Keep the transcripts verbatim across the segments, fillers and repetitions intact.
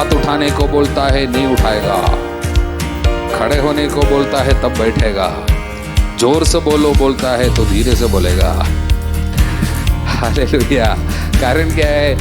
हाथ उठाने को बोलता है, नहीं उठाएगा। खड़े होने को बोलता है, तब बैठेगा। जोर से बोलो बोलता है, तो धीरे से बोलेगा। हालेलुया। कारण क्या है?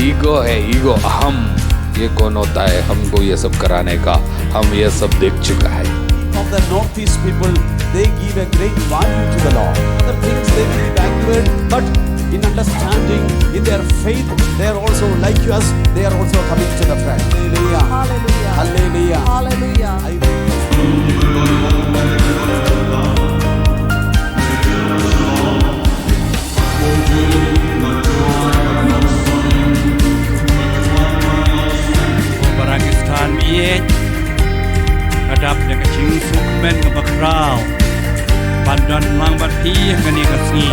ईगो है, ईगो, अहम। ये कौन होता है हमको ये सब कराने का? हम ये सब देख चुका है। Of the Northeast people, they give a great value to the Lord. Other things they may be backward, but in understanding, in their faith, they are also like us, they are also coming to the front. Hallelujah. Hallelujah. Hallelujah. Hallelujah. I Ko Barakistan miet, ka dap da ka jingsuk men ka bakhraw ban don lang bad phi ha kane ka sngi.